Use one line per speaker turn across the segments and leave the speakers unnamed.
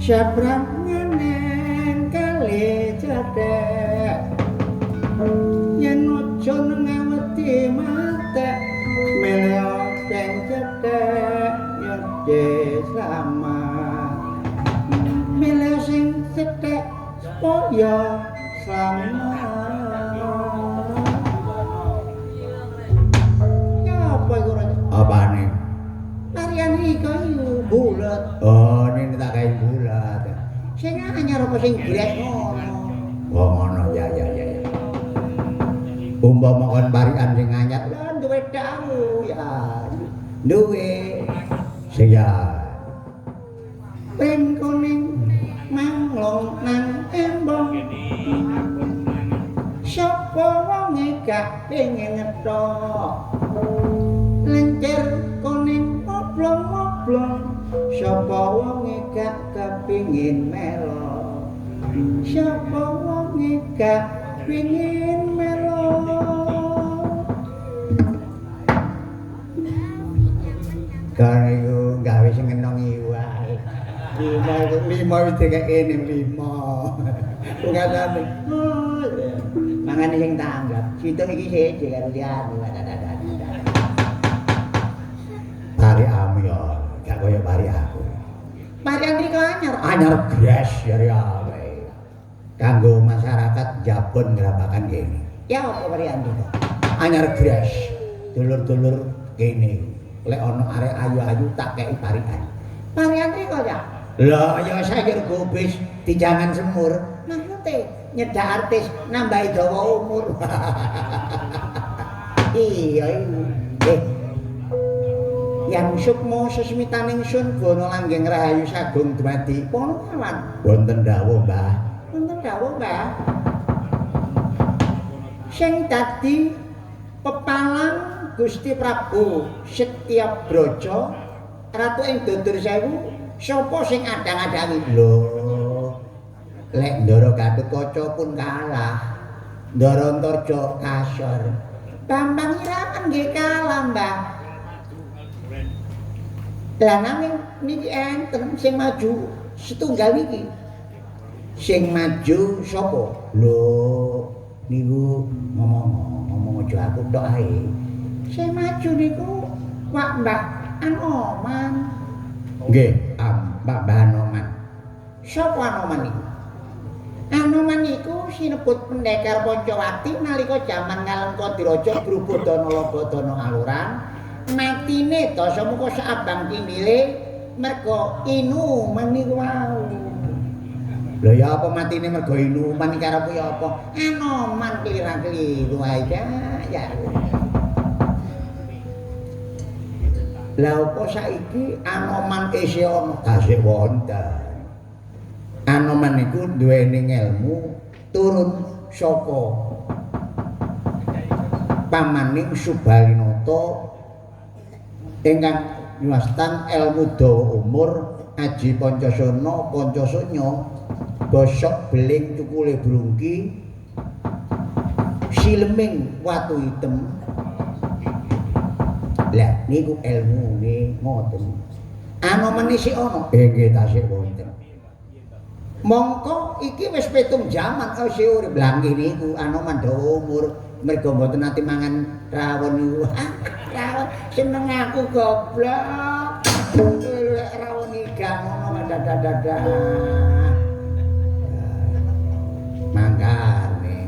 Sabrang neng kali cethek. Yen aja ngaweti matek milih sing cethek ya slamet. Milih sing cethek supaya slamet. Ya apa iku Raja?
Apane?
Tarian iki iku bulet.
Oh, nene tak gawe bulet.
Sing anyar apa sing gres ngono?
Oh, ngono ya ya ya ya. Umpama kon parikan sing anyar,
Lah duwe dawu ya.
Duwe. Sing ya.
Pring kuning manglong nang embong. Sapa wonge gak pengen ngetok? Lencir kuning oblong-oblong. Sapa wonge gak kepingin melo? Sapa wonge gak pengin melo?
Kan iku gawe sing ngenongi wae. Lima iku lima wis dikek kene lima. Ungasane.
Oh, mangane sing tanggap. Situ iki siji karo liyane.
Pari amu ya, gak kaya pari aku.
Parian riko anyar.
Anyar gres ya awe. Kanggo masyarakat Jabon Grabagan kene.
Ya apa parian riko?
Anyar gres. Dulur-dulur kene. Lek ana arek ayu-ayu tak kei parikan.
Parian riko ya?
Lah ya saiki rego bis dijangan semur.
Maksude nyedak artis nambahi dawa umur. Iya iku. Yang sukma sesmitaning sun gana langgeng rahayu sagung dumadi. Pono kawan.
Wonten dawuh, Mbah.
Wonten dawuh, Mbah. Sing dadi pepalang Gusti Prabu Setya Braja ratu ing Dudur Sewu sapa sing adang-adangi?
Lho, lek Ndara Gatotkaca pun kalah. Ndara Antarja kasor.
Bambang Irawan nggih kalah, Mbah. Lah nanging niki enten sing maju setunggal niki.
Sing maju sapa? Lho, niku ngomong aja aku tok ae.
Sing maju niku Wak Mbah Anoman.
Nggih, Mbah Anoman.
Sapa Anoman niku? Anoman niku sinebut pendekar Pancawati nalika jaman Ngalengka Diraja Brubodana Labadana Aluran. Matine Dasamuka saabang kindile merga inuman niku wau.
Lho ya apa matine merga inuman iki karepe ya apa?
Anoman kelira-keliru ae ya.
Lah apa saiki Anoman isih ana? Tasih wonten. Anoman niku duweni ngelmu turun saka pamaning Subalinata ingkang nyuwastan elmu dawa umur aji pancasana pancasanya bosok beling cukule brungki sileming watu hitem. Lah niku elmune ngoten. Anoman isih ana? Nggih tasih wonten.
Mongko iki wis 7 jaman isih urip.
Lah nggih niku Anoman dawa umur merga mboten nate mangan rawon niku.
Rawon seneng aku goblok. Lek rawon iga ngono dadah-dadah.
Mangkane.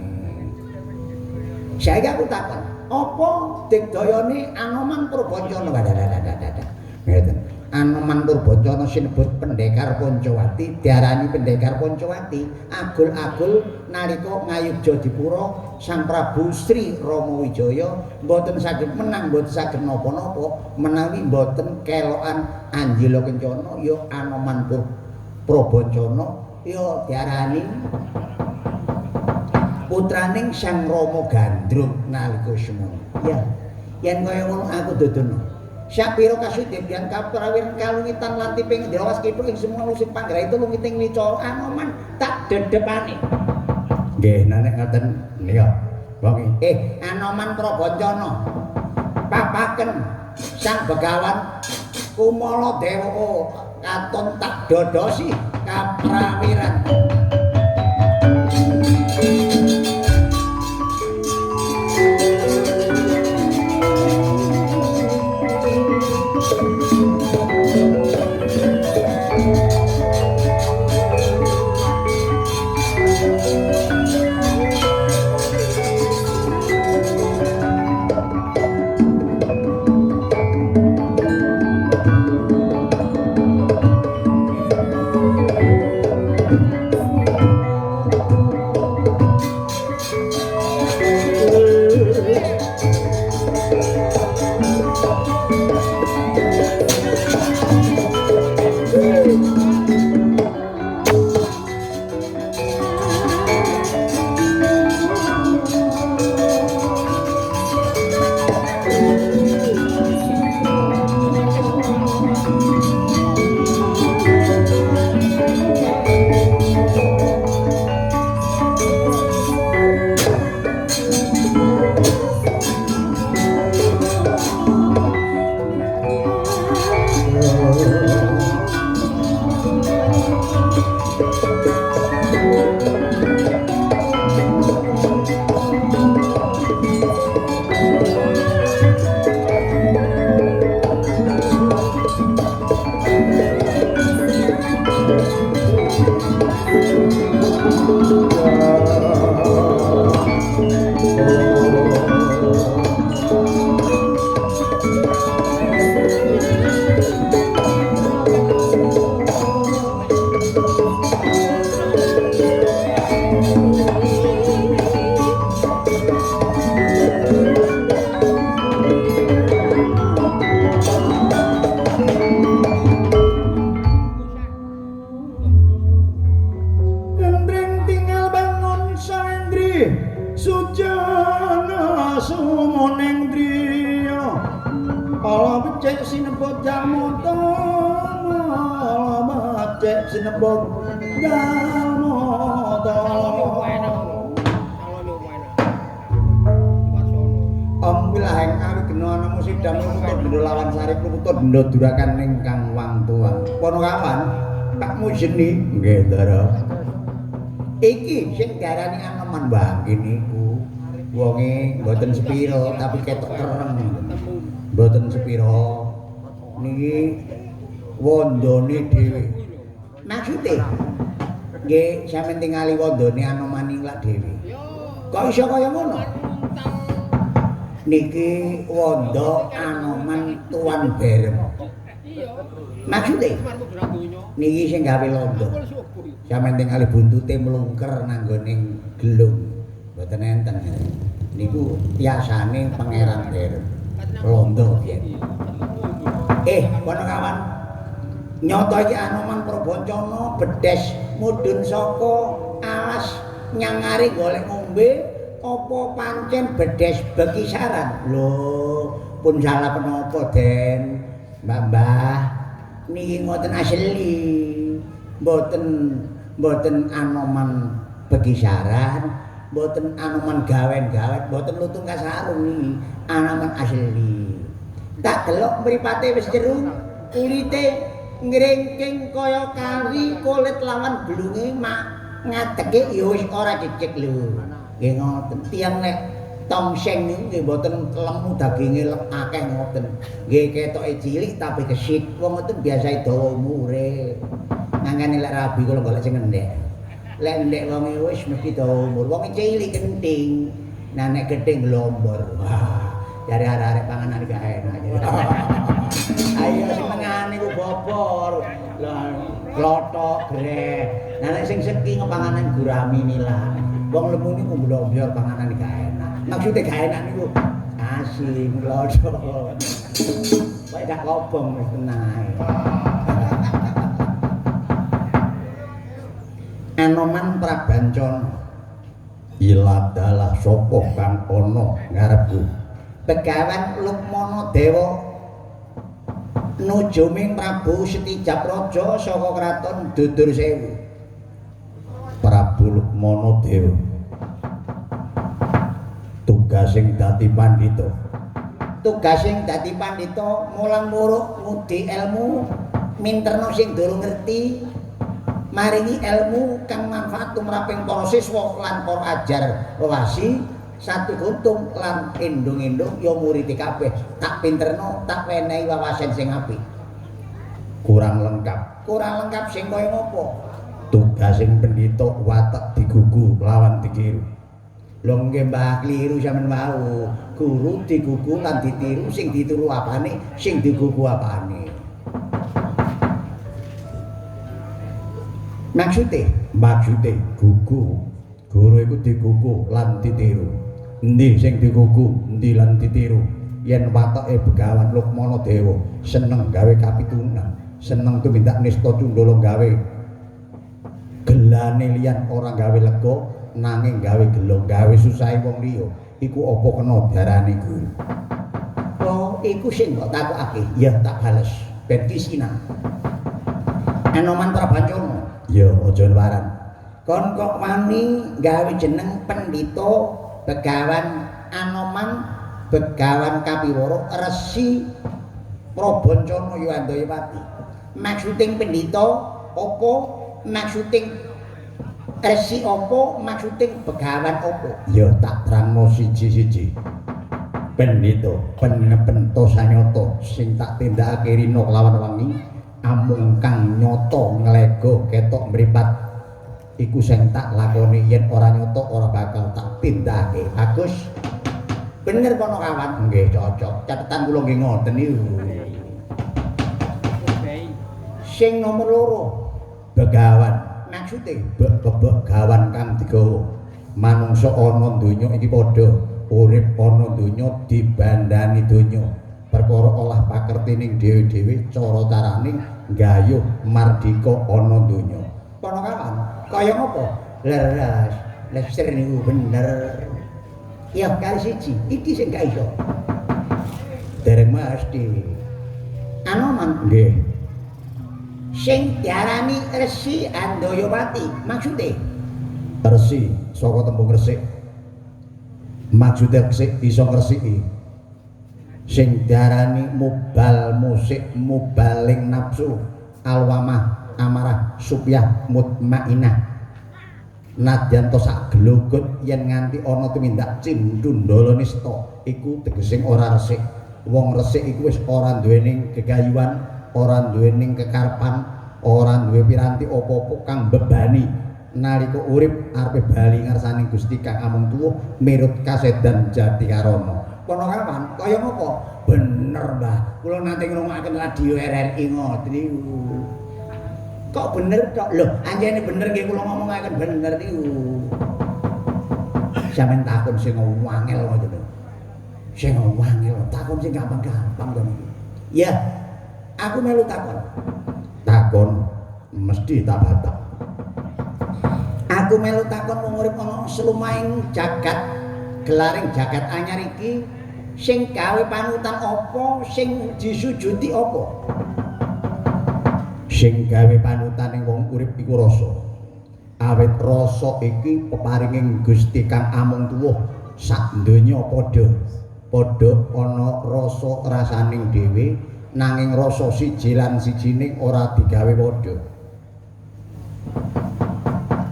Saiki aku takon, apa digdayane Anoman Purbancana? Dadah-dadah. Ngeten. Anoman Purbancana sinebut Pendekar Pancawati, diarani Pendekar Pancawati, agul-agul nalika ngayogya dipura Sang Prabu Sri Rama Wijaya mboten saged menang, mboten saged napa-napa menawi mboten kelokan Anjila Kencana ya Anoman Purbancana ya diarani putraning Sang Rama Gandrung nalika semono.
Ya, yen kaya ngono aku dudono. Sapira kasudebyan kaprawiran kalungitan lan tiping Indrawas kipru ing semua lusik panggraita lungiting licara Anoman tak dedepane.
Nggih, nek ngoten nika. Wong
Anoman Prabancana papaken Sang Begawan Kumala Dewa Katon tak dodosi kaprawiran. Durakan ingkang wang tuang. Ponokawan, Pak Mujeni nggih, Ndara. Iki sing diarani Anoman Bangki niku. Wonge mboten sepira tapi ketok kereng. Mboten sepira. Niki wandane dhewe. Maksude nggih sampeyan tingali wandane Anoman iki lak dhewe. Kok iso kaya ngono? Niki wanda Anoman Tuan Berem. Maksude niki sing gawe londo. Sampeyan tingali buntute mlungker nanggone gelung. Mboten enten. Niku biasane Pangeran Berem. Londo biyen. Kono kawan. Nyoto iki Anoman Prabancana bedes mudhun saka alas nyangare golek ngombe apa pancen bedes bekisaran. Lho, pun salah penapa, Den? Mbah-mbah niki ngoten asli. Mboten Anoman bekisaran, mboten Anoman gawen-gawen, mboten lutung kasarung niki, Anoman asli. Tak delok mripate wis jeru, kulite ngringking kaya kari, kulit lawan blunge mak ngadeke ya wis ora cecek lho. Nggih ngoten. Tiyang nek tongseng niku nggih mboten lemu daginge akeh ngoten. Nggih ketoke cilik tapi kesit. Wong ngoten biasae dawa umure. Mangkane lek rabi kula golek sing endhek. Lek endhek wonge wis mesti dawa umur. Wonge cilik kenting. Nah nek gething glombor. Wah, jare arek-arek panganan gak enak. Ayo sing mengane ku bobor. Lah klothok greh. Nah nek sing seki panganan gurami nilah. Wong lemu niku glombor panganan gak enak. Maksude gak enak niku asin klothok. Kok dak kobong wis tenang ae. Anoman Prabancana iladalah sapa kang ana ngarepku. Begawan Lukmana Dewa nujuming Prabu Setijab Raja saka kraton Dudur Sewu. Prabu Lukmana Dewa tugasing dadi pandhita. Tugasing dadi pandhita mulang muruk ngudi ilmu Minterno sing durung ngerti, maringi ilmu kang manfaat tumraping para siswa lan para ajar wewasi satu guntung lan endung-endung ya murite kabeh. Tak pinterno, tak wenehi wawasan sing apik.
Kurang lengkap.
Kurang lengkap sing kaya ngopo?
Tugasing pendhita watek digugu lawan ditiru.
Lho nggih Mbah, kliru sampean wau. Guru digugu lan ditiru, sing ditiru apane, sing digugu apane. Maksude?
Maksude gugu. Guru iku digugu lan ditiru. Endi sing digugu, endi lan ditiru? Yen wateke Begawan Lukmana Dewa seneng gawe kapitunan, seneng tumindak nista cundala gawe gelane liyan ora gawe lega nanging gawe gelo, gawe susahe wong liya, iku apa kena diarani guru?
Oh, iku sing mbok takokake. Ya tak bales ben kisinan. Anoman Prabancana.
Ya aja waran.
Kon kok wani gawe jeneng pendhita Begawan Anoman Begawan Kapiwara Resi Prabancana ya Andayawati. Maksuding pendhita apa? Maksuding resi apa? Maksuding begawan apa?
Ya tak terangno siji-siji. Pendhita penepento sanyata sing tak tindakake rina kelawan wengi amung kang nyata nglego ketok mripat iku sing tak lakoni, yen ora nyata ora bakal tak tindakake.
Bagus. Bener kono kawan? Nggih cocok. Catetan kula nggih ngoten niku. Sing nomor loro
Begawan.
Maksude
begawan kang digawa manungsa ana donya iki padha urip ana donya dibandani donya, perkara olah pakertining dhewe-dhewe cara carane nggayuh mardika ana donya.
Kono kawan kaya ngopo? Leres, leser niku bener. Ya kali siji, iki sing gak iso.
Dereng mesti.
Anoman
nggih.
Sing diarani Resi Andayawati, maksude?
Resi saka tembung resik. Maksude resik iso ngresiki. Sing diarani mubal musik mubaling nafsu alwamah amarah supyah mutmainah. Nadyan to sak glogot yen nganti ana tumindak cindundala nista iku tegesing ora resik. Wong resik iku wis ora duweni gegayuhan, ora duweni kekarepan, ora duwe piranti apa-apa kang mbebani nalika urip arepe bali ngarsaning Gusti kang amung tuwuh mirut kasedan jati karana.
Kono kawan kaya ngopo? Bener Mbah, kula nate ngrungokaken radio RRI ngoten niku. Kok bener tok? Lho, anjene bener nggih kula ngomongaken bener niku. Sampeyan takon sing angel ngoten lho. Sing angel, takon sing gampang-gampang to niku. Ya, aku melu takon.
Takon mesti tak batak.
Aku melu takon wong urip ana slumahing jagat, gelaring jagat anyar iki sing gawe panutan apa, sing disujudi apa?
Sing gawe panutaning wong urip iku rasa. Awit rasa iki peparinging Gusti kang amung tuwuh sak donya padha. Padha ana rasa rasaning dhewe, nanging rasa siji lan sijining ora digawe padha.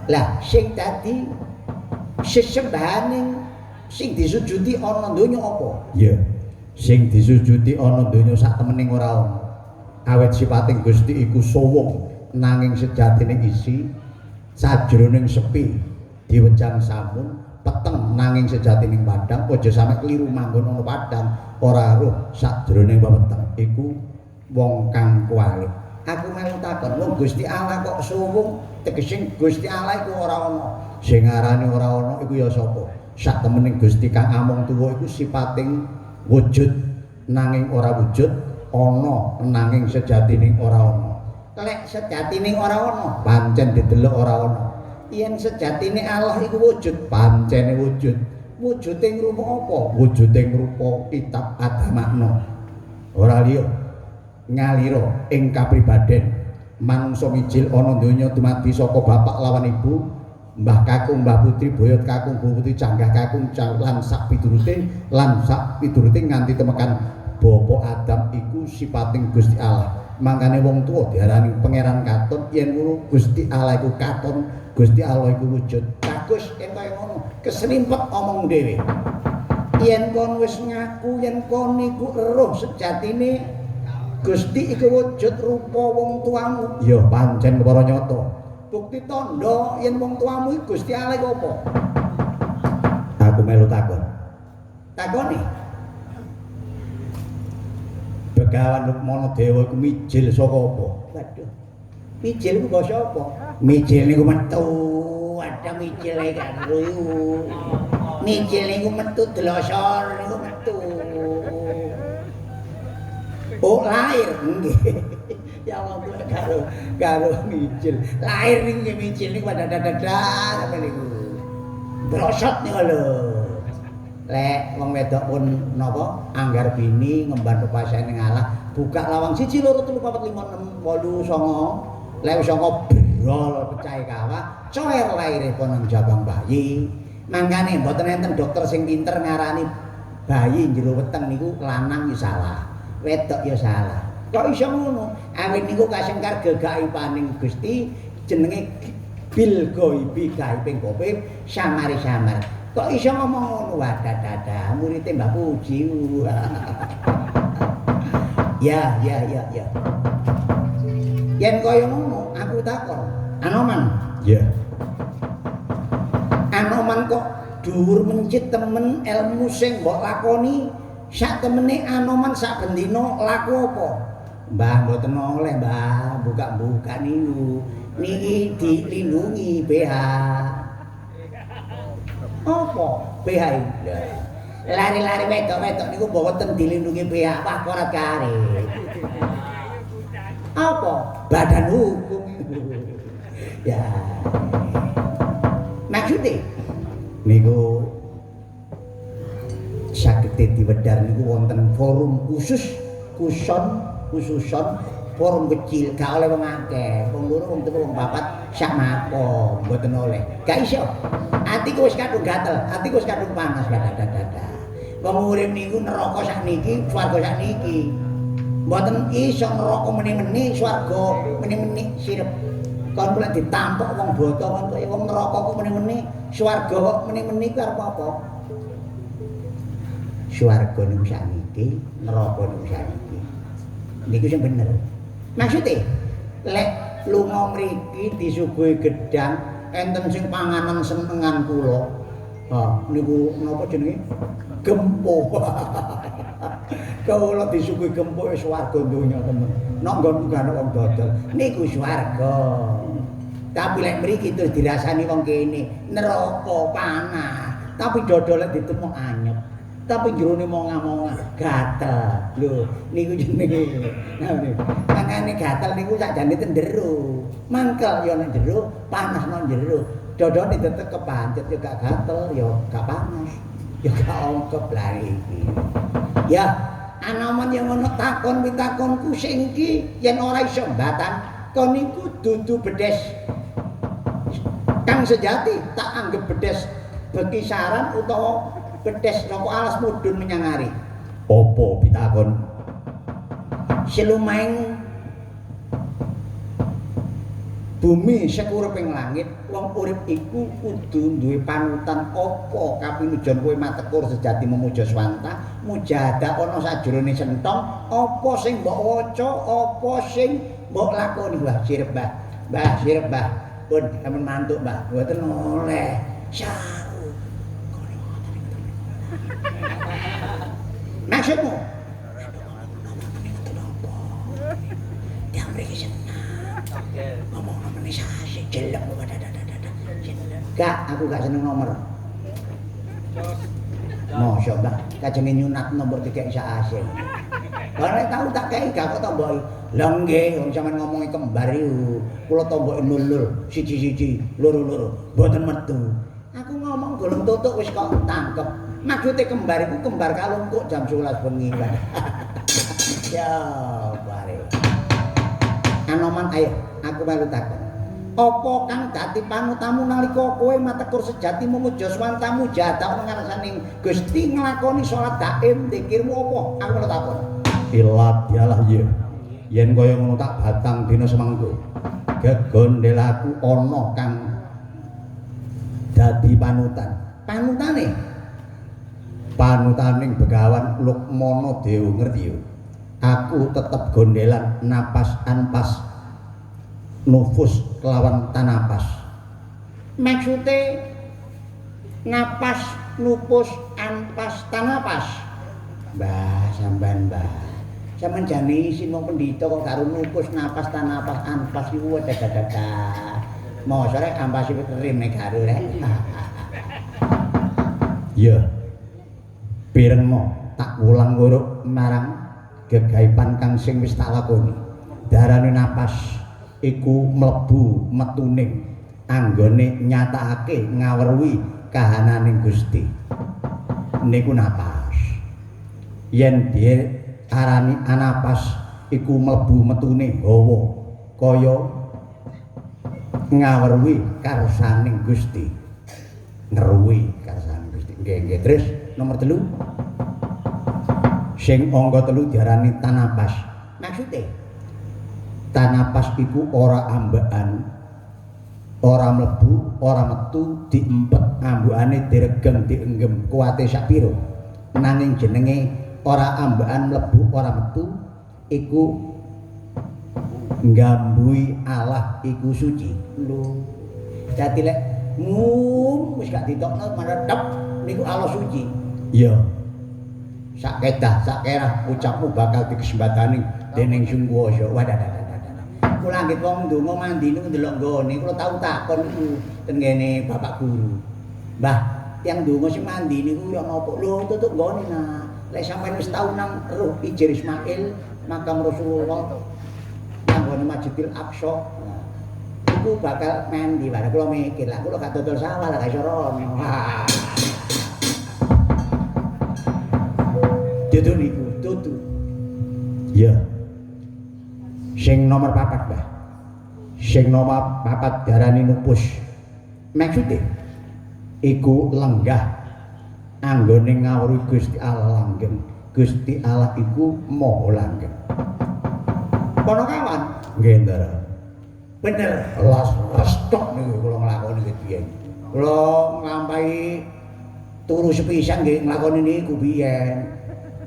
Lah sing dadi sesembahaning sing disujudi ana donya apa?
Ya, sing disujudi ana donya sak temening ora ana. Awit sipating Gusti iku suwung nanging sejatine isi sajroning sepi diwejang samun peteng nanging sejatining padhang. Aja sampe kliru manggon ana padhang ora roh sajroning weteng iku wong kang kuwalik.
Aku melu takon, wong Gusti Allah kok suwung, tegese Gusti Allah iku ora ana.
Sing ngarani ora ana iku ya sapa? Sak temening Gusti kang amung tuwa iku sipating wujud nanging ora wujud, ana nanging sejatining ora ana.
Lek sejatining ora ana,
pancen didelok ora ana.
Yen sejatine Allah iku wujud,
pancene wujud.
Wujude ngrupa apa?
Wujude ngrupa kitab Adamakna. Ora liya ngalira ing kapribaden manungsa mijil ana donya dumadi saka bapak lawan ibu, mbah kakung, mbah putri, boyot kakung, bu putri, canggah kakung, lan sak piturute, lan sak piturute nganti temekan Bapak Adam iku sipating Gusti Allah. Mangkane wong tuwa diarani Pangeran Katon, yen ngono Gusti Allah iku katon, Gusti Allah iku wujud.
Bagus yen kaya ngono, kesrimpet omong dhewe. Yen kon wis ngaku yen kon niku eruh sejatine Gusti iku wujud rupa wong tuamu.
Ya pancen kepara nyata.
Bukti tandha yen wong tuamu iku Gusti Allah iku apa?
Aku melu takon.
Takone.
Begawan Rukmana Dewa iku mijil saka apa?
Waduh. Mijil iku basa apa?
Mijil niku metu.
Ada mijil iki kan ruyu. Mijil niku metu delosor niku metu. Oh, lahir nggih. Ya Allah karo karo mijil. Lahir niku nggih mijil niku dadah sampe niku. Brosot niku lho. Lek wong wedok pun napa anggar bini ngemban pepasen ning Allah, buka lawang 1 2 3 4 5 6 8 9. Lek 9 brol pecahe kawah, coer laire pun nang jabang bayi. Mangkane mboten enten dokter sing pinter ngarani bayi jero weteng niku lanang ya salah, wedok ya salah. Kok iso ngono? Awit niku kasengkar gegaipaning Gusti jenenge bil ghaibi gaibing ghaib samare-samar. Kok iso ngomong ngono? Wadah dadah muridé Mbah Puji. Ya ya ya ya. Yen kaya ngono aku takon, Anoman.
Ya.
Anoman kok dhuwur mencit temen ilmu sing mbok lakoni sak temene Anoman sak bendina laku apa? Mbah mboten oleh, Mbah, buka-buka niku. Niki dilindungi BH. Apa BH iki? Lari-lari wedok-wedok niku mboten dilindungi BH, wah korat karet. Apa? Badan hukum. Ya. Maksudnya
niku saged diwedhar niku wonten forum khusus, kuson, khususon,
forum kecil, gak oleh wong akeh, wong loro, wong telu, wong papat sak makom, mboten oleh. Gak iso. Atiku wis kadung gatel, atiku wis kadung panas dadah. Wong urip niku neraka sakniki, swarga sakniki. Mboten iso neraka meni-meni, swarga meni-meni sirep. Kon kula ditampok wong boto kon kaya wong neraka kok meni-meni, swarga kok meni-meni ku arep apa? Swarga niku sakniki, neraka niku sakniki. Niku sing bener. Maksude lek lunga mriki disuguhi gedang enten sing panganan senengan kula. Ha niku napa jenenge? Gempo. Kula disuguhi gempo wis swarga donya temen. Nek nggonku gak ana wong dodol, niku swarga. Tapi lek mriki terus dirasani wong kene neraka panas, tapi dodol lek ditemok anyep. Tapi jerone mongah-mongah gatel. Lho niku jenenge. Mangkane gatel niku sakjane ten jero. Mangkel ya nang jero, panas nang jero. Dodone tetep kepancet ya gak gatel, ya gak panas. Ya gak ongkep lah iki. Ya, Anoman yang ngono takon pitakonku sing iki yen ora iso mbatang, kon niku dudu bedes kang sejati, tak anggap bedes bekisaran utawa bedes napa alas mudhun menyang ari.
Apa pitakon?
Silumaing bumi sekureping langit, wong urip iku kudu duwe panutan apa kapinujon kowe matekur sejati memuja swanta, mujahadah ana sajrone sentong, apa sing mbok waca, apa sing mbok lakoni. Wah sirep Mbah, Mbah sirep Mbah, pun sampean mantuk Mbah, mboten oleh. Saru. Maksudmu? Dia mriki seneng. Ngomong nomor sasi jelek kok gak, aku gak seneng nomor. Mosok Mbah, kajenge nyunat nomor 3 sak asing. Ora tau tak kei gak kok tomboki. Lha nggih, wong sampean ngomongi kembar iku. Kula tomboki nul-nul, siji-siji, loro-loro, mboten metu. Aku ngomong golong tutuk wis kok tangkep. Maksude kembar iku kembar kalungkuk jam 11 bengi. Ya, bare. Anoman ayo, aku melu takon.
Apa kang dadi panutamu nalika kowe matekur sejatimu muja swantamu jadak ngarsaning Gusti nglakoni salat daim zikirmu apa? Aku ngono takon.
Ilat dialah iya. Yen kaya ngono tak batang dina semangko. Gegondelaku ana kang dadi panutan.
Panutane?
Panutaning Begawan Lukmana Dewa ngerti yo. Aku tetep gondelan napas anpas nufus kelawan tanapas.
Maksude napas nupus anpas tanapas. Mbah sampean mbah. Sampeyan jane isin wong pendhita kok karo nupus napas tanapas anpas iku dadah-dadah. Mosok rek ampas iki kerim nek karo rek.
Iya. Pirengno tak wulang wuruk marang gegaipan kang sing wis tak lakoni. Darane napas iku mlebu metuning anggone nyatakake ngaweruhi kahananing Gusti. Niku napas. Yen diarani anapas iku mlebu metune hawa kaya ngaweruhi karsaning Gusti. Ngeruhi karsaning Gusti. Nggih, nggih. Terus nomor 3. Sing angka 3 diarani tanapas.
Maksude?
Tanapas iku ora ambekan, ora mlebu, ora metu, diempet ambukane diregeng dienggem kuwate sak pira. Nanging jenenge ora ambekan mlebu ora metu iku nggambui Allah iku suci.
Lho. Dadi lek ngum wis gak ditokno malah niku Allah suci.
Iya. Sak kedah, sak kerah ucapmu bakal dikesempatani dening Sing Kuwasa.
Wadah. Kula anggit wong ndonga mandi niku ndelok nggone, kula tau takon niku ten ngene Bapak Guru. Mbah, tiyang ndonga sing mandi niku ya napa? Lho, tutuk nggone nah. Lek sampeyan wis tau nang Ruh Hijr Ismail, makam Rasulullah, nang Masjidil Aqsa. Nah, iku bakal mandi. Bareng kula mikir, lah kula gak dodol sawah lah gak iso rono. Dudu niku, dudu.
Iya. Sing nomor 4, Mbah. Sing nomor 4 diarani nupus. Maksude iku lenggah anggone ngawruhi Gusti Allah langgeng. Gusti Allah iku maha langgeng.
Ponokawan?
Nggih, Ndara.
Bener.
Las restok niku kula nglakoni iki biyen.
Kula nglampahi turu sepisan nggih nglakoni niku biyen.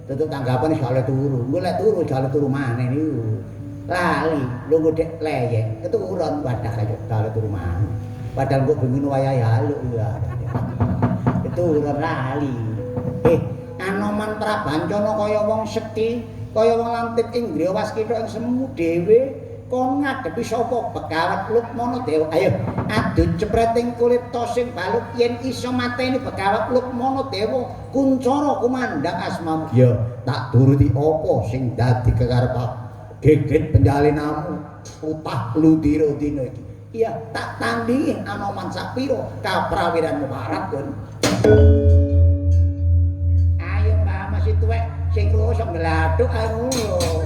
Tetep tanggapan wis oleh turu. Engko lek turu gak oleh turu maneh niku. Lali, lungguh dek leyek, keturun wadah kaya gak oleh turu maneh. Padahal kok bengi wayahe haluk ya. Keturun lali. Anoman Prabancana kaya wong sekti, kaya wong lantip ing griya waskita ing semu dhewe kon ngadepi sapa Begawan Lukmana Dewa. Ayo adu cepreting kulit tosing baluk yen iso mateni Begawan Lukmana Dewa kuncara kumandhang asmamu.
Ya tak turuti apa sing dadi kekarep geget penjalinamu utah ludira dina iki.
Iya tak tandingi Anoman sapira kaprawiranmu parat kon. Ayo Mbah masih tuwek sing rusak nglathuk ae ngono.
Oh.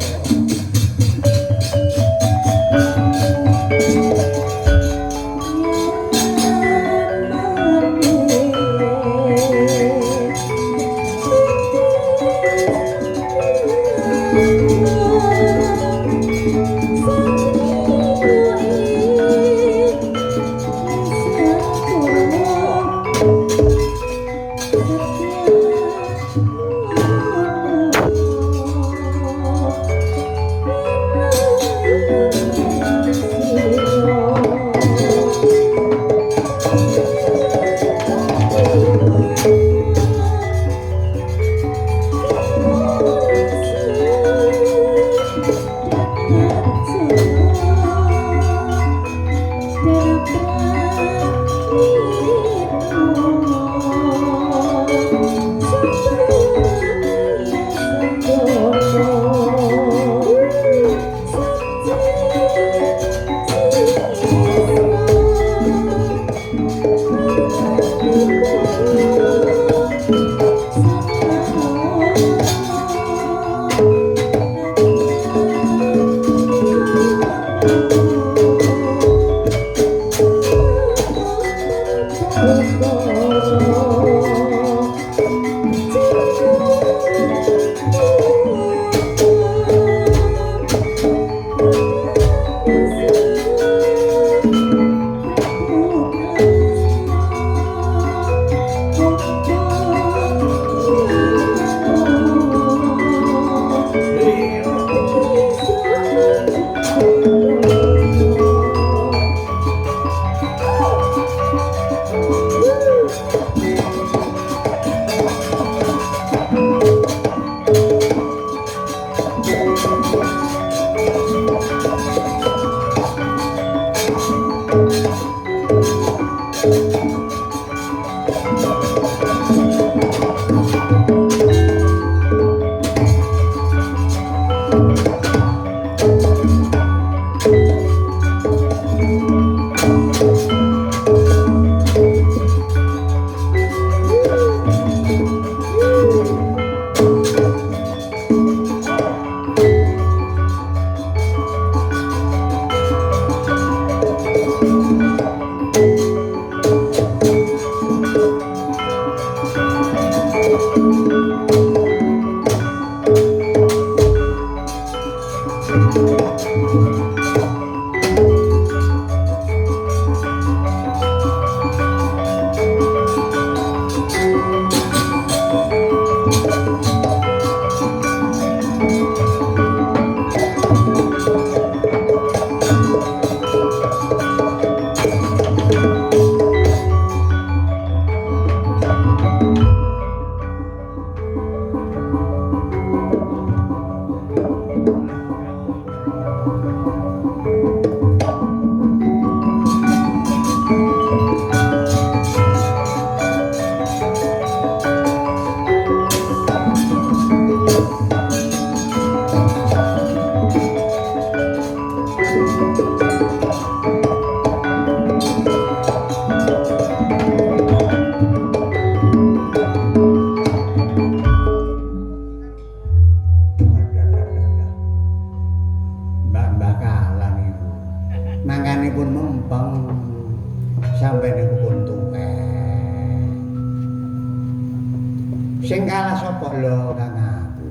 Sing kalah sapa lho Kang aku.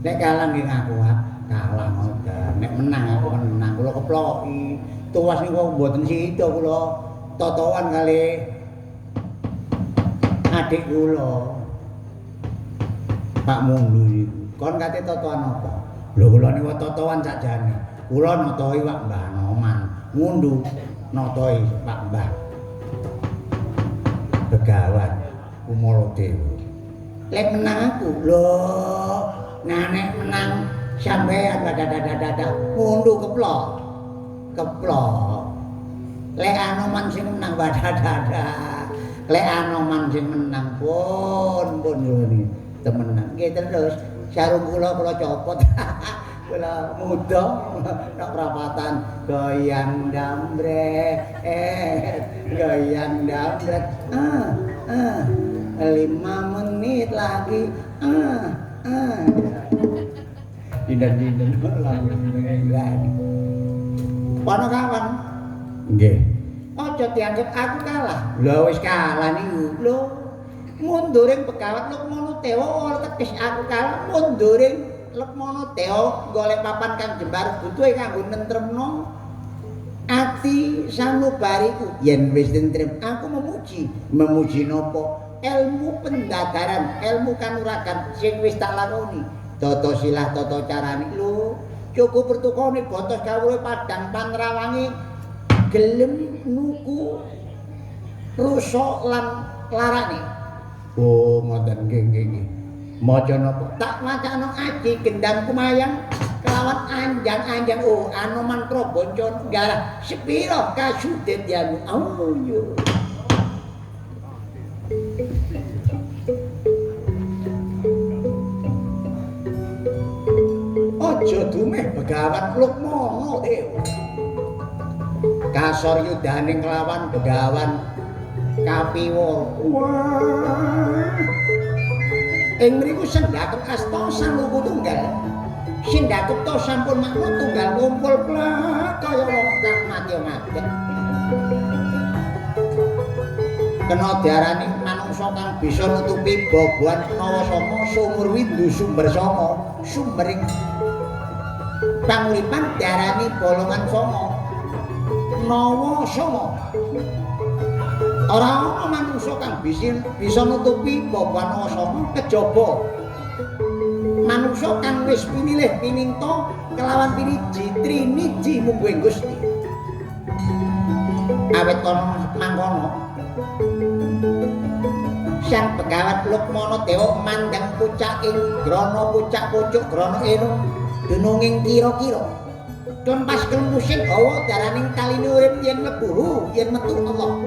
Nek kalah nggih ngaku kalah ngoten. Nek menang aku menang, kula keploki. Tuwas niku mboten sida kula totowan kali adik kula. Pak Mundu niku. Kon kate totowan apa? Lho kula niku totowan sakjane. Kula notoi Pak Mbah Noman, Mundu notoi Pak Mbah Begawan Kumala Dewa. Lek menang aku lho, nah nek menang sampean dadah mundu keplok. Keplok. Lek Anoman sing menang dadah. Lek Anoman sing menang pun pun temenan. Nggih terus sarung kula kula copot. Kula muda nek prapatan goyang dambret, goyang dambret. 5 menit lagi. Dindan-dindan lagi. Pono kawan. Nggih. Aja dianggep aku kalah. Lho wis kalah niku. Lho munduring Begawan Lukmana Dewa ora teges aku kalah, munduring Lukmana Dewa golek papan kang jembar butuhe kanggo nentremno ati sanubariku. Yen wis tentrem aku memuji. Memuji napa? Ilmu pendadaran, ilmu kanuragan sing wis tak lakoni. Tata silah tata carane lho, cukup pertukone botos kawruh padang panrawangi gelem nuku rusak lan larane. Oh, ngoten nggih nggih nggih. Maca napa? Tak wacana aji gendang kumayang kelawan anjang-anjang oh Anoman Prabanca nggarah sepira kasudet yanu. Oh yo. Aja dumeh Begawan Lukmana Dewa. Kasor yudaning kelawan Begawan Kapiwara. Wah. Ing mriku sendhakep asta saluku tunggal. Sendhakepta sampun makna tunggal ngumpul plek kaya wong kang mati-mati. Kena diarani manungsa kang bisa nutupi bobohan Nawa Sanga sumur windu sumber sanga sumbering panguripan diarani bolongan sanga Nawa Sanga. Ora ana manungsa kang bisa nutupi bobohan Nawa Sanga kejaba manungsa kang wis pinilih pininta kelawan piniji triniji mungguing Gusti. Awit kono mangkono Sang Begawan Lukmana Dewa mandang pucak ing grana pucak pucuk grana irung dununging kira-kira. Klempas klempusing hawa daraning taline urip yen mlebu yen metu Allah.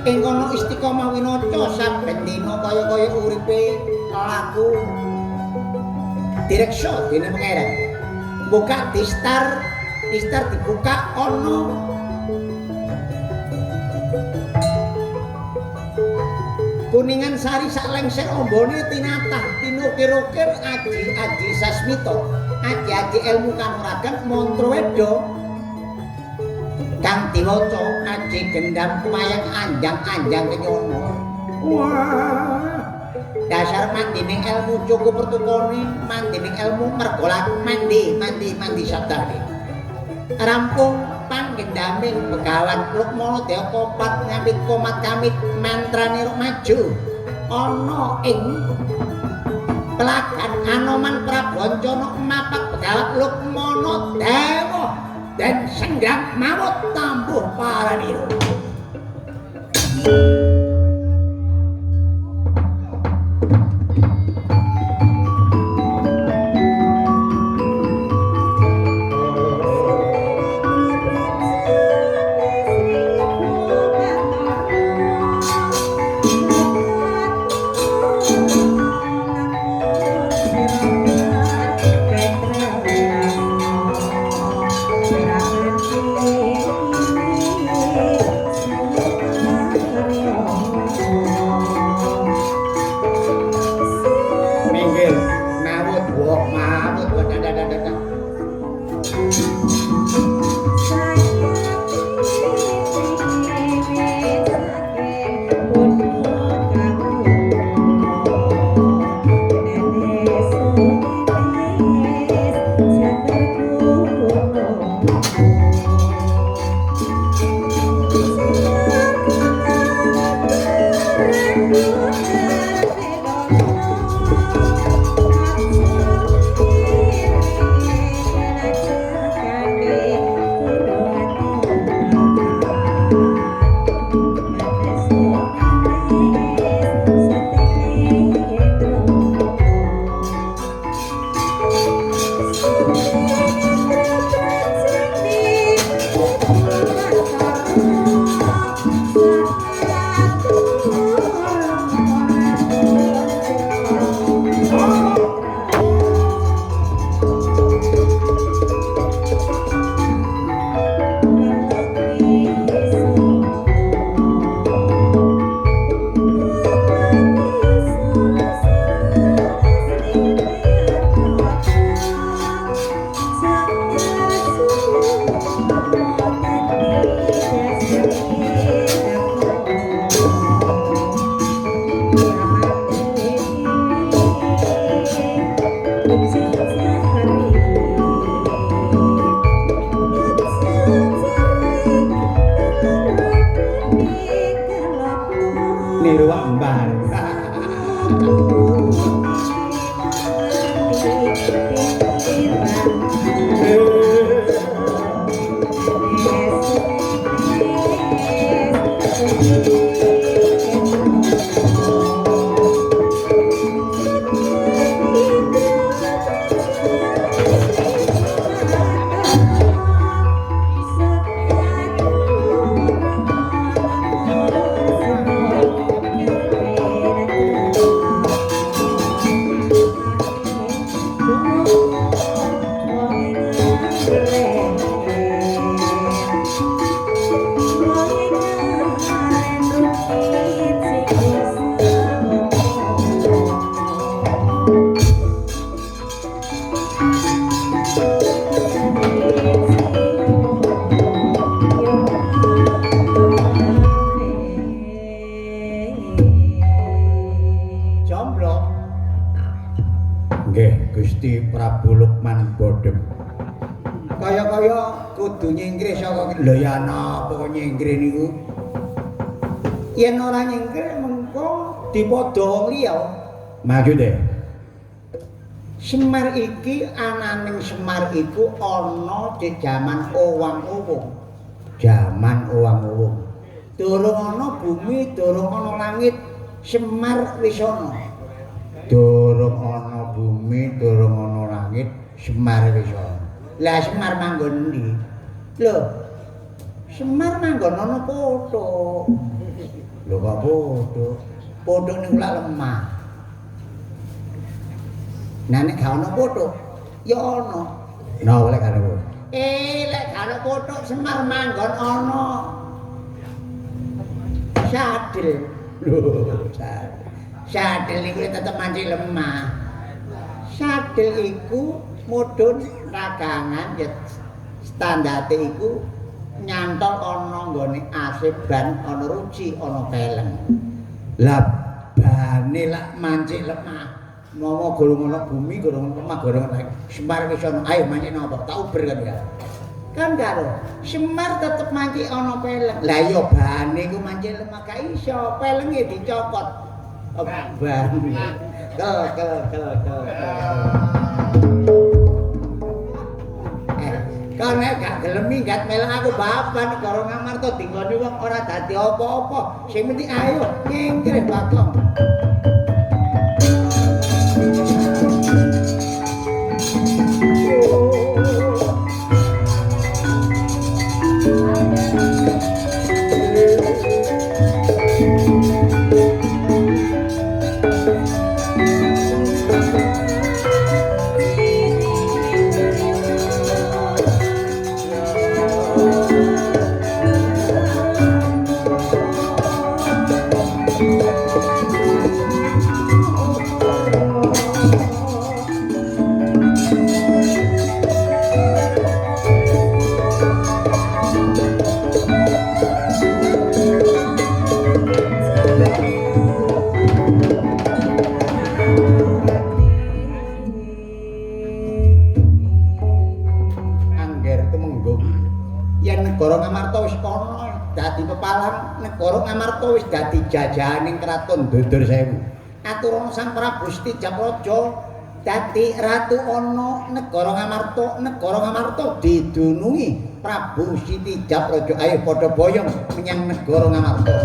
Ing kono istiqomah winaca saben dina kaya-kaya uripe laku Direksa dening pangeran. Buka distar, distar dibuka ana Kuningan sari sak lengser ombone tinatah tinukir-ukir aji-aji sasmita, aji-aji ilmu kanuragan mantra weda kang diwaca aji gendam kumayang anjang-anjang kenyono. Wah, dasar mandining ilmu cukup pertukone, mandining ilmu mergo laku mandi mandi mandi sabdane. Rampung panggendaming Begawan Lukmana Dewa kopat ngamit komat kamit mantrane rok maju ana ing pelagan Anoman Prabancana mapak Begawan Lukmana Dewa dan senggang mawut tambuh paranira. Maksude Semar iki ananing Semar iku ana di jaman owang-owung. Jaman owang-owung. Durung ana bumi, durung ana langit, Semar wis ana. Durung ana bumi, durung ana langit, Semar wis ana. Lah Semar manggon endi? Lho, Semar manggon ana pothok. Lho kok pothok? Pothok niku lak lemah. Nah nek gak ana puthuk, ya ana.
Nah, lek gak ana puthuk.
Lek gak ana puthuk Semar manggon ana sadel. Lho, sadel. Sadel iku tetep mancik lemah. Sadel iku mudhun ragangan ya standarte iku nyantol ana nggone asih ban ana ruci ana peleng.
Lah bane lak mancik lemah.
Momo gorong ana bumi, gorong ana lemah, gorong ana Semar wis ana. Ayo mancik napa? Tak uber kan ya. Kan karo Semar tetep mancik ana peleng. Lah iya bane iku mancik lemah gak iso, pelenge dicopot. Ban. Kel kel kel kel. Kan nek gak gelem minggat melok aku baban negara Ngamarta dinggoni wong ora dadi apa-apa. Sing penting ayo nyingkir Bagong. Negara Ngamarta wis dadi jajahaning kraton Dudur Sewu. Aturana Sang Prabu Siti Japraja dadi ratu ana negara Ngamarta, negara Ngamarta didunungi Prabu Siti Japraja. Ayo padha boyong menyang negara Ngamarta.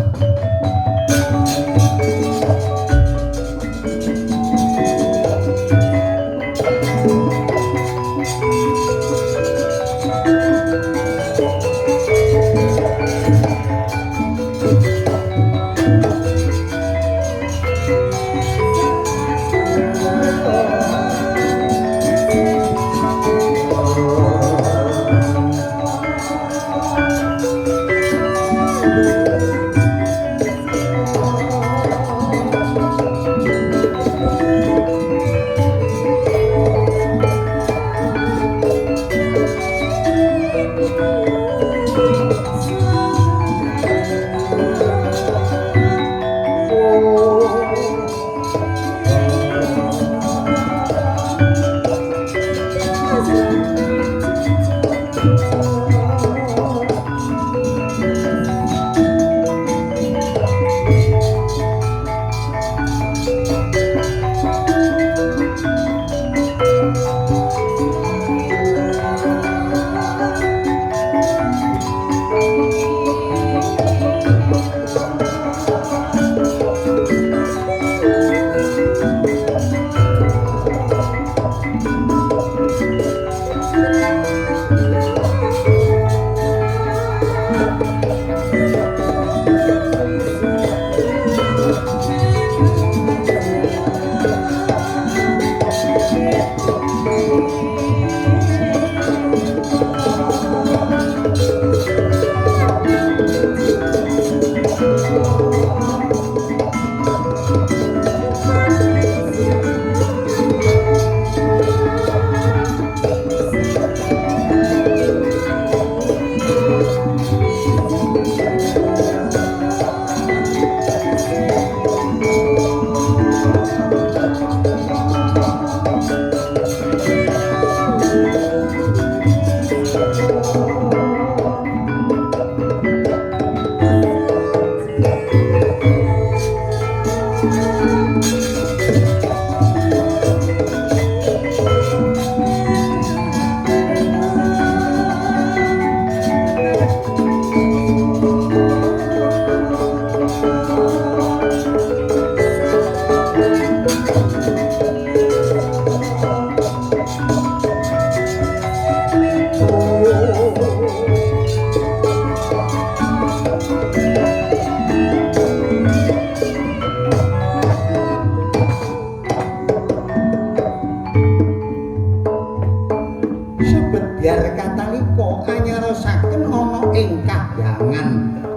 Sebet biar katalika anyarosaken ana ing kahyangan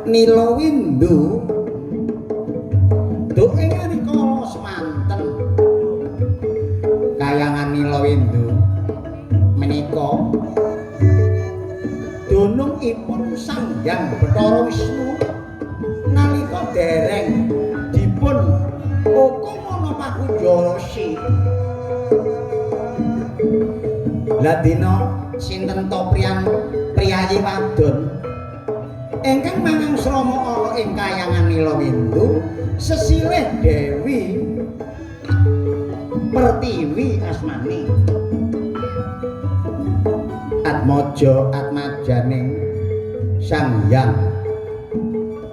Nilawindu. Duk ing rikala semanten kayangan Nilawindu menika dunungipun Sang Hyang Bathara Wisnu nalika dereng dipun hukum ana pakunjara resi. Lah dina sinten to priyayi wadon ingkang mangang srama ana ing kayangan Nilawindu sesilih Dewi Pertiwi asmane. Atmaja atmajaning Sang Hyang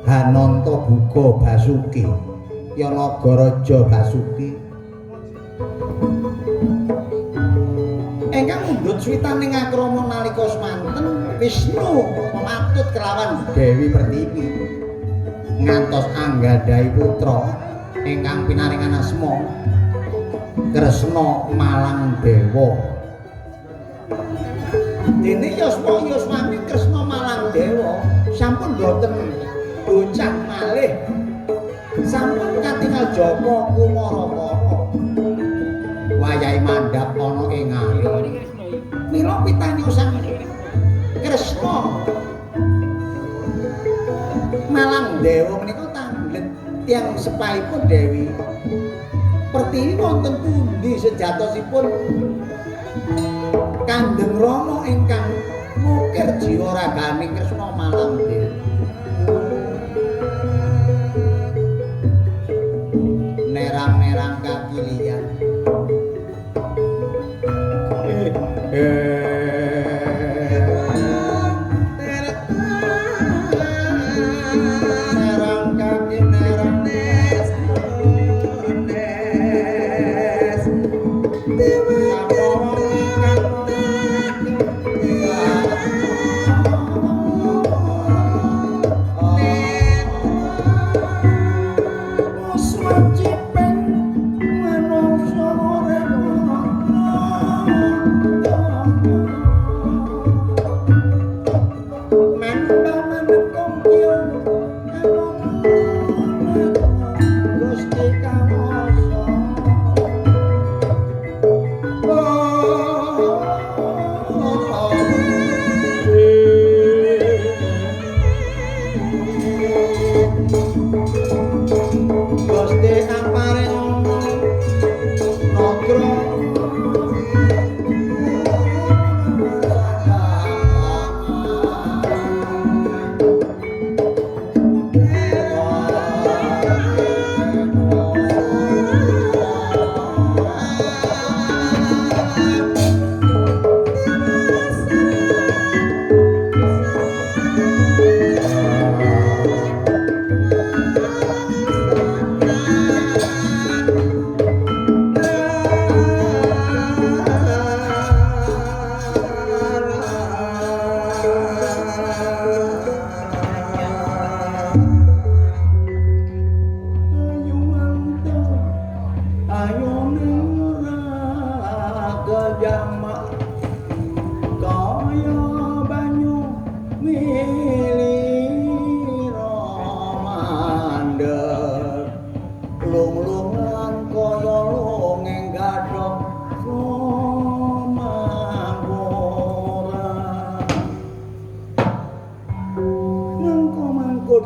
Hananta Buka Basuki ya Nagaraja Basuki ingkang mundhut switaning akrama nalika semanten Wisnu mematut kelawan Dewi Pertiwi ngantos anggadhahi putra ingkang pinaringan asma Kresna Malang Dewa. Dene yasma yasmane Kresna Malang Dewa sampun boten bocah malih, sampun katingal Jaka Kumarakara. Wayahe mandhap ana ing ari. Mila pitanya Sang Kresna Malang Dewa menika tanglet tiyang sepahipun Dewi Pertiwi wonten pundi sejatosipun Kanjeng Rama ingkang ngukir jiwa raganing Kresna Malang Dewa. Nerang-nerang kakilian. Nerang kaki nerang nes nes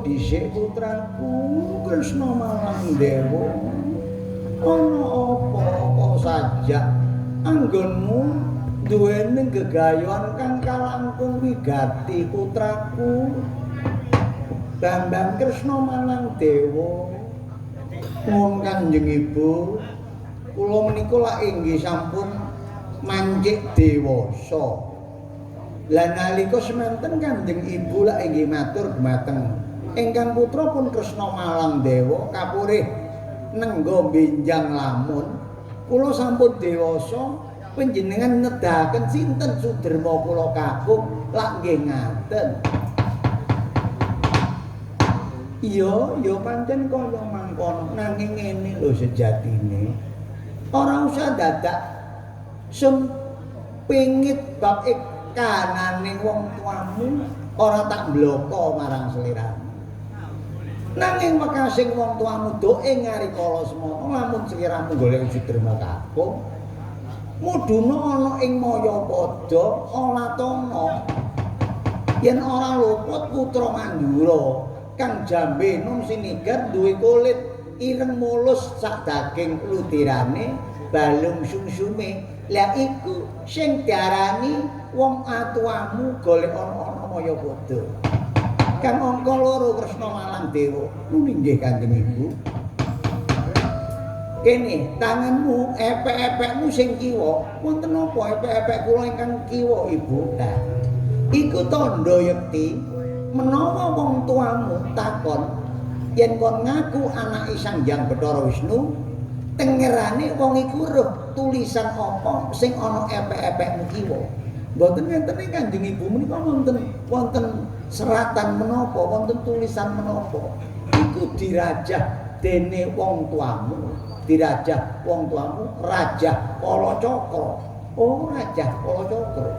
dhisik putraku Kresna Malang Dewa ana apa kok sajak anggonmu duweni gegayuhan kang kalangkung wigati putraku Bambang Kresna Malang Dewa. Nuwun Kanjeng Ibu, kula menika lak inggih sampun mancik dewasa. Lah nalika semanten Kanjeng Ibu lak inggih matur dhumateng ingkang putra pun Kresna Malang Dewa kapurih nengga benjang lamun kula sampun dewasa panjenengan nedahaken sinten suderma kula kakung lak nggih ngaten. Iya, ya pancen kaya mangkono nanging ngene lho sejatine. Ora usah dadak sun Pingit bab kanane wong tuamu ora tak mbloko marang sliramu. Nanging wekasing wong tuamu doke ngarikala semono lamun sliramu golek Suderma Kakung mudhuna ana ing Mayapada Alatana. Yen ora luput putra Mandura kang jambe nom sinigar duwe kulit ireng mulus sak daging ludirane balung sungsume. Lah iku sing diarani wong atuamu golek ana-ana Mayapada. Kang angka 2 Kresna Malang Dewa. Nuni nggih Kanjeng Ibu. Kene tanganmu epek-epekmu sing kiwa, wonten napa epek-epek kula ingkang kiwa Ibu? Lah iku tandha yekti menawa wong tuamu takon yen kon ngaku anake Sang Hyang Bathara Wisnu, tengerane wong iku roh tulisan apa sing ana epek-epekmu kiwa. Mboten ngenten iki Kanjeng Ibu menika wonten seratan menapa, wonten tulisan menapa. Iku dirajah dene wong tuamu, dirajah wong tuamu Rajah Kalacakra. Oh, Rajah Kalacakra.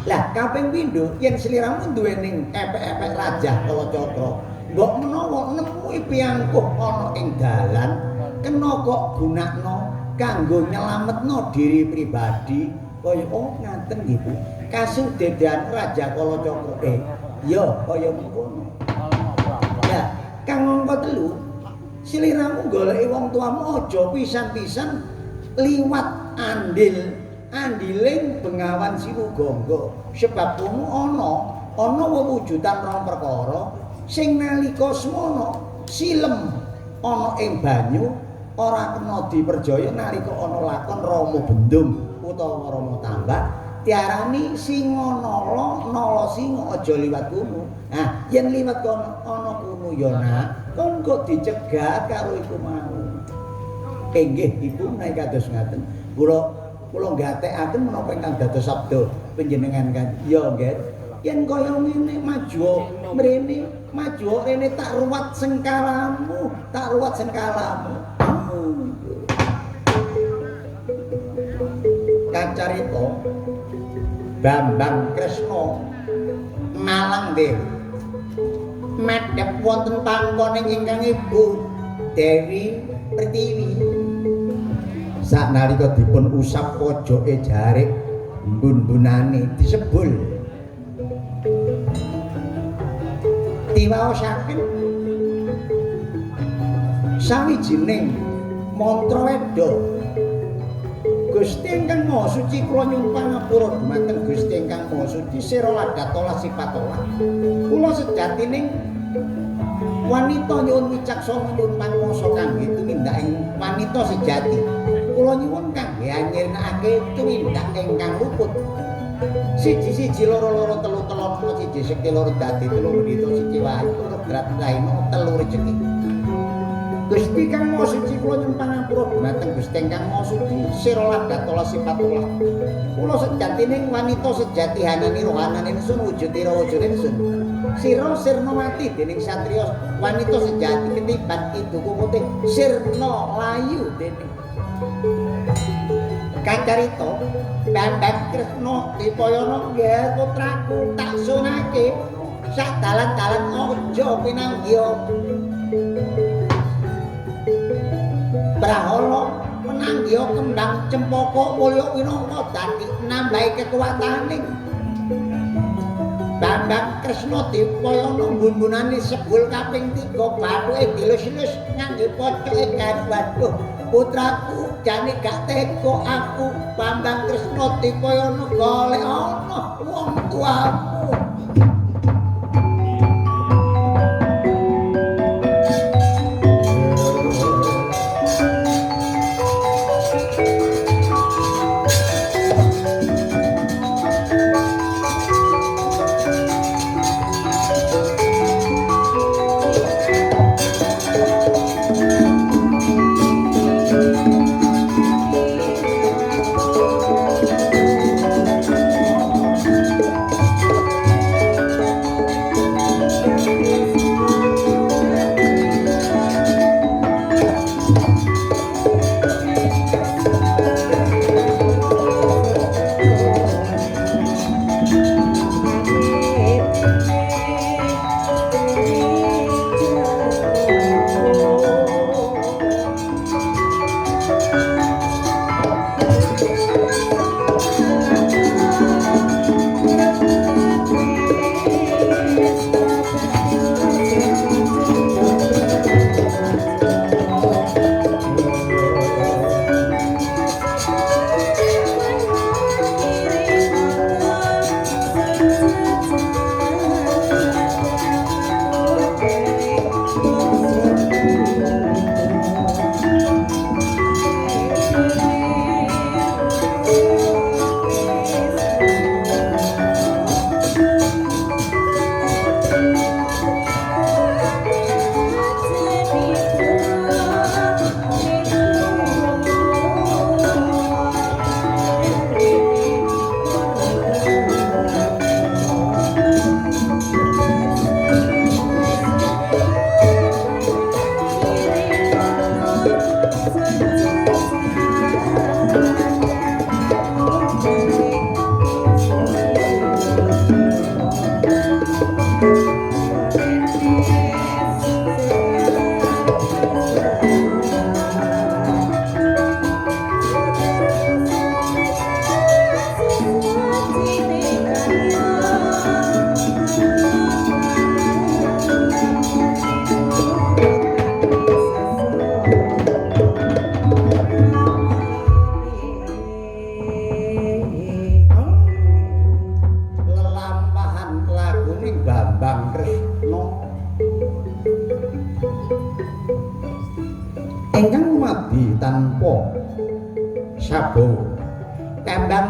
Lah kaping pindho yen sliramu duwening epek-epek Rajah Kalacakra, mbok menawa nemu piangkuh ana ing dalan kena kok gunakno kanggo nyelametno diri pribadi. Kaya oh ngaten nggih Bu. Kasudedan Raja Kalacakra. Ya kaya mengkono. Ya, kang angka 3, sliramu goleki wong tuamu aja pisan-pisan liwat andil andiling Bengawan Siwugangga. Sebab kono ana wewujudan rong perkara sing nalika semono silem ana ing banyu ora kena diperjaya nalika ana lakon Rama Bendung utawa Rama Tambak diarani singa nala nala singa aja liwat kono. Nah, yen liwat kono ana kono ya nak, kon kok dicegat karo iku mau. Inggih Ibu menawi kados ngaten. Kula nggatekaken menapa ingkang dados sabda panjenengan kan. Ya nggih. Yen kaya ngene maju mrene, maju rene tak ruwat sengkalamu, tak ruwat sengkalamu. Kacarita Bambang Kresna Malang Dewi madhep wonten pangkoning ingkang Ibu Dewi Pertiwi. Saknalika dipun usap pojoke jarik mbun-mbunane disebul diwaosaken sawijining mantra weda. Gusti ingkang Maha Suci kula nyuwun pangapura dumateng Gusti ingkang Maha Suci sira ladatolah sipatolah. Kula sejatining wanita nyuwun wicaksana nyuwun panguwasa kangge tumindak ing wanita sejati. Kula nyuwun kangge anyirnakake tumindak ingkang luput. Siji-siji loro-loro telu-telu siji sekti loro dadi telu menita siji wae loro grat laino telu rejeki. Gusti kang Maha Suci kula nyuwun pangapura dumateng Gusti ingkang Maha Suci sira ladatola sipatolah. Kula sejatining wanita sejati hanani rohanane ingsun wujud ira wujud ingsun. Sira sirnawati dening satriya wanita sejati ketiban idu putih sirna layu dening kacarita Bambang Kresna Dipayana nggih putraku tak sunake sak dalan-dalan aja pinanggiha Brahala menanggiha kembang cempaka mulya winangka dadi nambahi kekuwataning Bambang Kresna Dipayana mbun-mbunane sebul kaping 3 bathuke dilus-lus ngangge pocoke karo waduh putraku jane gak tega aku Bambang Kresna Dipayana golek ana wong tuamu.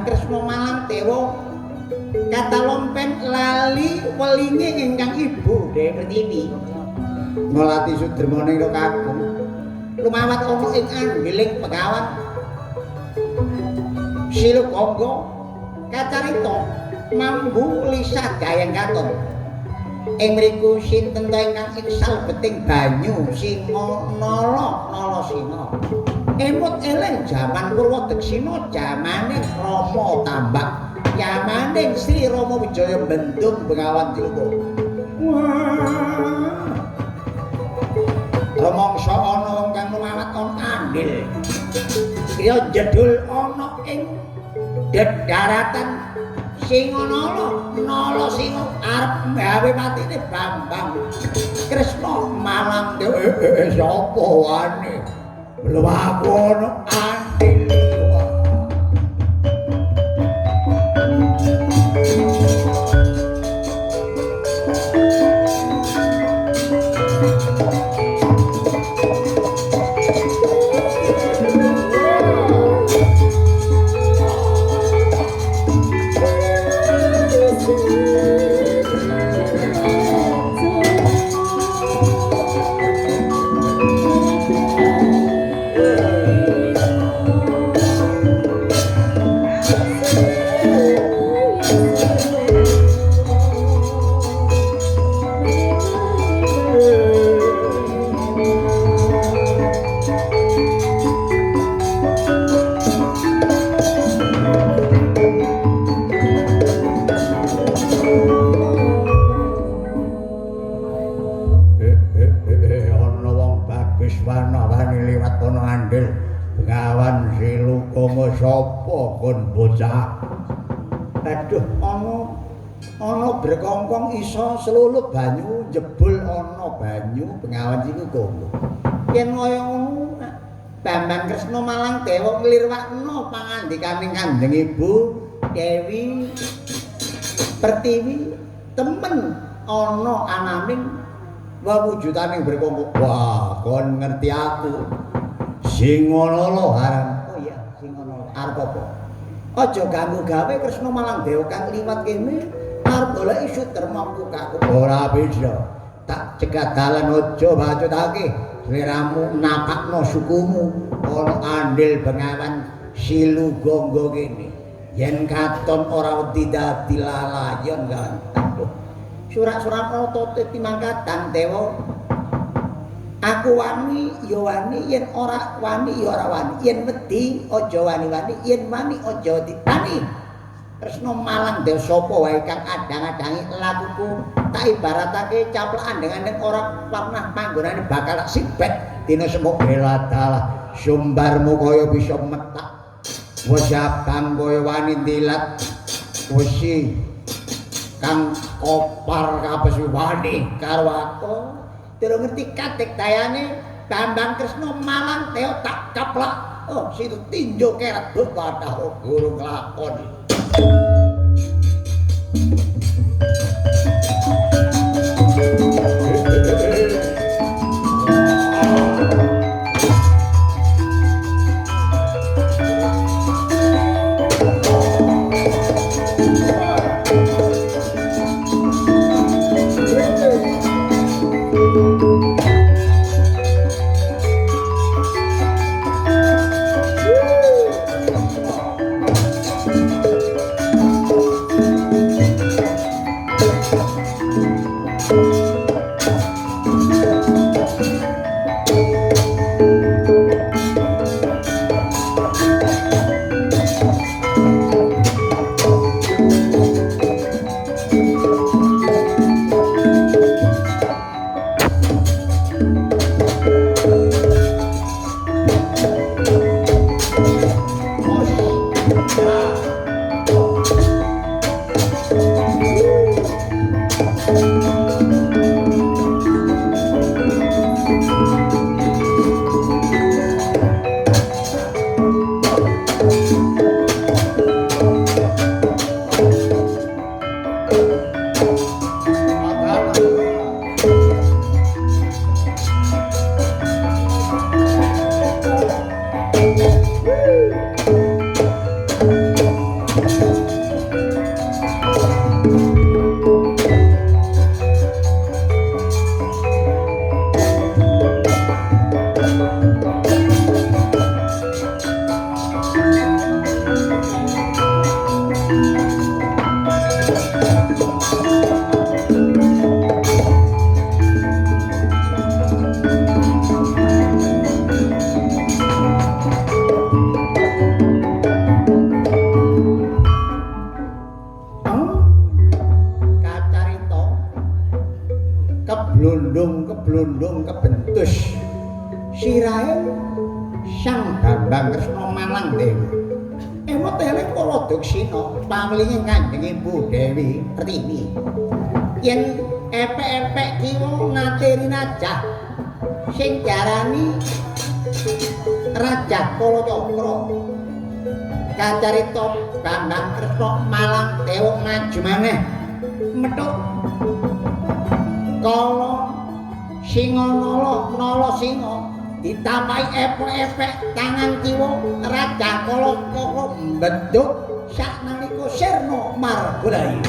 Bambang Kresna Malang Dewa katalompen lali welinge ingkang ibu Dewi Pertiwi. Nglati sudermane ira kakung lumawat ana ing anggeling Begawan Silugangga kacarita mambu lisah gayeng katon. Ing mriku sinten ta ingkang ing salbeting banyu Singa Nala Nala Singa. Emut eling jaman Purwa Daksina jamane Rama Tambak, jamane Sri Rama Wijaya bendung Begawan Ciluka. Rumangsa ana wong kang lumawat ana andil. Kaya jedul ana ing dedaratan Singanala, Nala Singa arep gawe matine Bambang Kresna Malang Dewa. Sapa wani? Lho aku ana andil. Sapa kon bocah? Aduh, ana brekongkong iso slulup banyu jebul ana banyu Bengawan Silugangga. Yen kaya ngono Bambang Kresna Malang Dewa nglirwakno pangandikaning Kanjeng Ibu Dewi Pertiwi temen ana ananing wewujudane brekongkong. Wah, kon ngerti aku. Singanala haram. Oh iya, Singanala. Arep apa? Aja ganggu gawe Kresna Malang Dewa kang liwat kene arep goleki sudermaku kaku. Ora bisa. Tak cegat dalan aja bacutake. Sliramu napakno sukumu ana andil Bengawan Silugangga kene. Yen katon ora wedi dadi lalayon kan. Aduh. Surak-surak otote timangkatan dewa. Aku wani ya wani, yen ora wani ya ora wani, yen wedi aja wani-wani, yen wani aja wani. Kresna Malang Dewa sapa wae kang adang-adangi lakuku tak ibaratake caplak andeng-andeng ora pernah panggonane bakal tak sibet dina semuk beladalah sumbarmu kaya bisa metak wis abang kaya wani ndilat wesi kang kopar kabeh wani karo aku. Durung ngerti katik dayane Bambang Kresna Malang Dewa tak kaplak. Oh, situ tinjo keret wadah gurung lakon. Blundung kebentus sirahe Sang Bambang Kresna Malang Dewa. Emot eling kala duksina pawelinge Kanjeng Ibu Dewi Pertiwi. Yen epek-epek kiwa nate rinajah sing diarani Rajah Kalacakra. Kacarita Bambang Kresna Malang Dewa maju maneh methuk kala singa nala nala singa ditampahi epek-epek tangan kiwa Rajah Kalacakra mbedhuk saknalika sirna margulayu.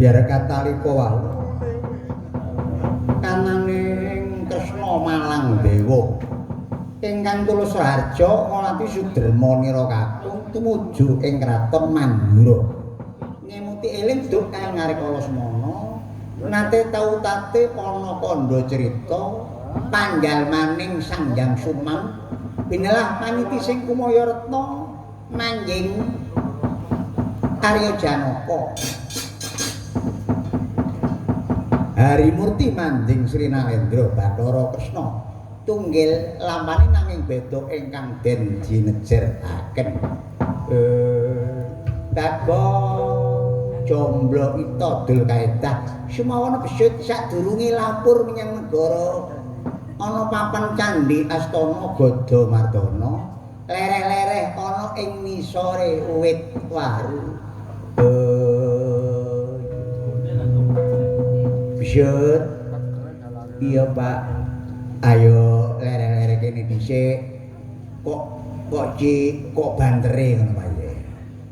Biar katalika wau kananing Kresna Malang Dewa ingkang tulus raharja ngalati Suderma nira kakung tumuju ing kraton Mandura ngemuti eling duk kang ngareka Lesmana nate tau tate ana kandha crita panjalmaning Sang Hyang Sumam pinelah paniti sing kumaya retna manjing Arya Janaka Harimurti manjing Sri Narendra Bathara Kresna tunggil lampane nanging beda ingkang den jinejeraken. Bagong jomblo ita dul kaedah sumawana besut sadurunge lapur menyang negara ana papan candhi astana Gadamartana lereh-lereh ana ing ngisore wit waru. Besut. Iya, Pak. Ayo lereh-lereh kene dhisik. Kok kok cik kok bantere ngono Pak.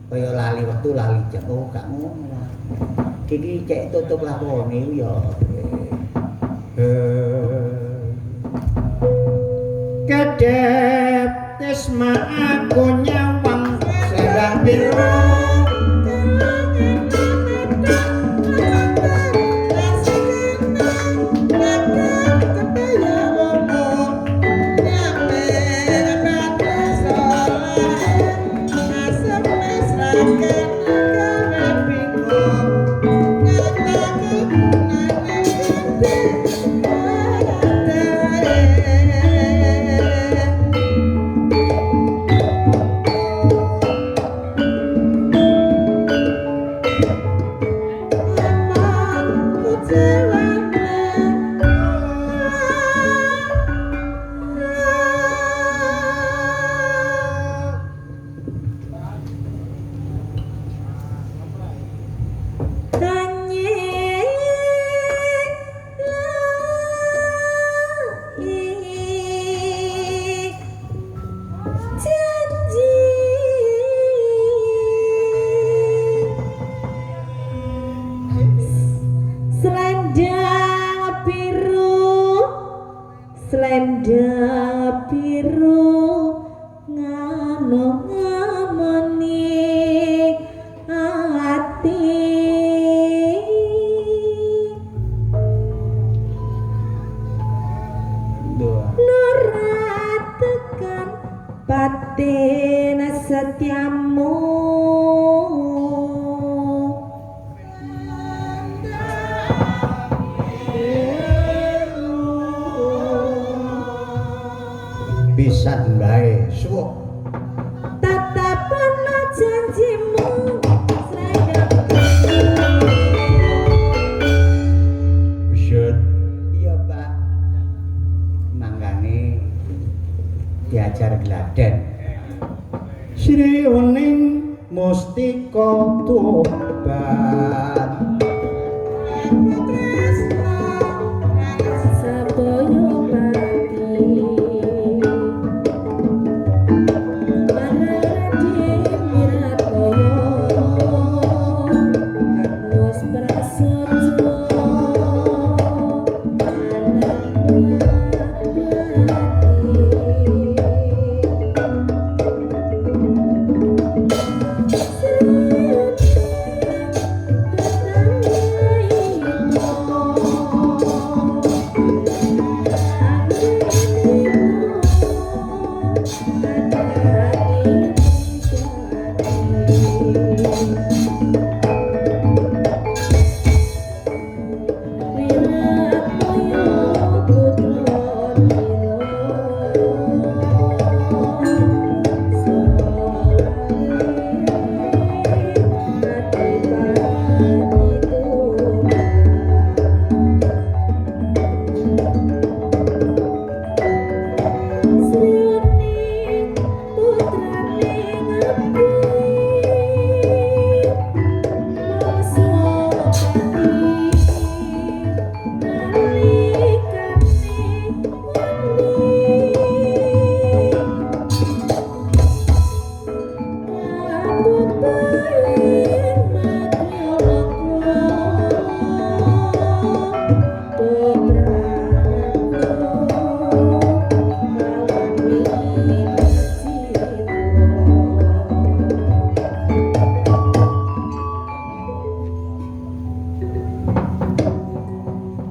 Kaya lali wektu lali jam. Oh, gak ngono. Iki cek tutup lakone ya.
Kedep tisma aku nyawang selendang biru.
Pisan bae suwuk.
Tatapan janjimu srengeng.
Besyut.
Iya, Pak. Mangkane diajar gladen.
Sri Wening Mustika Tuban.